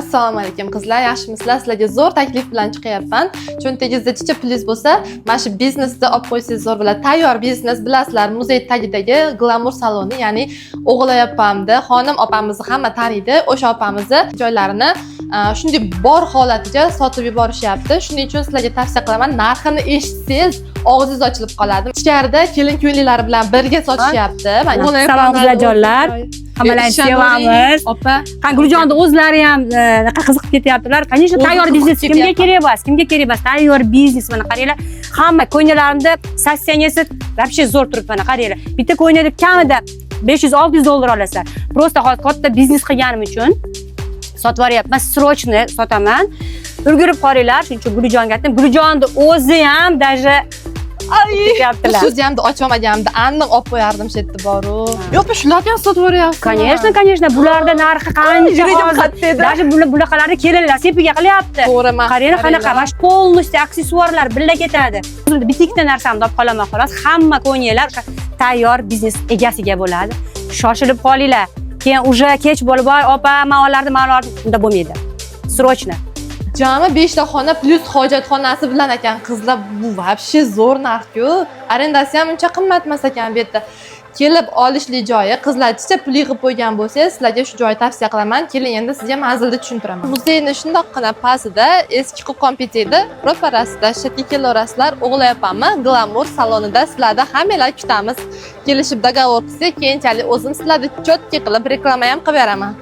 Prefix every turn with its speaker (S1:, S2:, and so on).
S1: Assalomu alaykum, qizlar, yaxshimisizlar? Sizlarga zo'r taklif bilan chiqyapman. Cho'ntagingizda chicha pulingiz bo'lsa, mana shu biznesni olib qo'ysangiz zo'r bo'ladi. Tayyor biznes, bilasizlar, muzey tagidagi Glamour saloni, ya'ni O'g'ilay opamni, xonim opamizni hamma taniydi. O'sha opamizni joylarini shunday bor holatiga sotib yuborishyapti. Shuning uchun sizlarga tavsiya qilaman. Narxini eshitsangiz, og'zingiz ochilib qoladi. Ichkarida kelin kuyovlari bilan birga sotishyapti. Mana O'g'ilay
S2: Salom,
S1: opamni
S2: qizlarjonlar. Hammalarni sevamiz.
S1: Opa,
S2: Ha, Guljonni o'zlari ham anaqa qiziqib ketyaptilar. Конечно,
S1: O'zi
S2: tayyor
S1: qiziqib
S2: biznes kimga
S1: ketyapti.
S2: Kerak emas? Kimga kerak emas? Tayyor biznes, mana qaranglar. Hamma ko'ynaklarimda состояние si вообще zo'r turibdi, mana qaranglar. Bitta ko'ynakda kamida 500-600 dollar olasizlar. Просто hozir katta biznes qilganim uchun sotib yuboryapman, срочно sotaman. Ulgurib qolinglar, shuning uchun Gulijonga aytdim. Gulijonni o'zi ham даже ketyaptilar.
S1: Studiyamni ocholmaganimda aniq olib qo'yardim shu yerda boru. Yo'q, shularni ham sotib yuboryapsiz.
S2: Конечно, конечно, bularda narxi qancha
S1: Yuragim
S2: hozir.
S1: qattiq edi.
S2: Даже bunaqalarni kelinlar sepiga qilyapti.
S1: To'g'ri, man.
S2: Qaranglar qanaqa, mana shu полностью aksessuarlar birga ketadi. O'zimda bitta ikkita narsamni olib qolaman xolos. Hamma ko'ynaklar o'sha tayyor biznes egasiga bo'ladi. Shoshilib qolinglar. Keyin уже kech bo'lib, "Voy opa, man olardim, man olardim." Unda bo'lmaydi. Срочно.
S1: Jami 5 ta xona плюс hojatxonasi bilan ekan, qizlar, bu вообще zo'r narx-ku. Arendasi ham uncha qimmat emas ekan bu yerda. Kelib olishli joyi, qizlar, chicha pul yig'ib qo'ygan bo'lsangiz, sizlarga shu joyni tavsiya qilaman. Keling, endi sizga manzilni tushuntiraman. Muzeyni shundoqqina pastida, eski Qo'qon petida ro'parasida, shu yerga kelaverasizlar. O'g'ilay opamni Glamour salonida sizlarni hammanglar kutamiz. Kelishib договор qilsak, keyinchalik o'zim sizlarni четкий qilib reklama ham qilib beraman.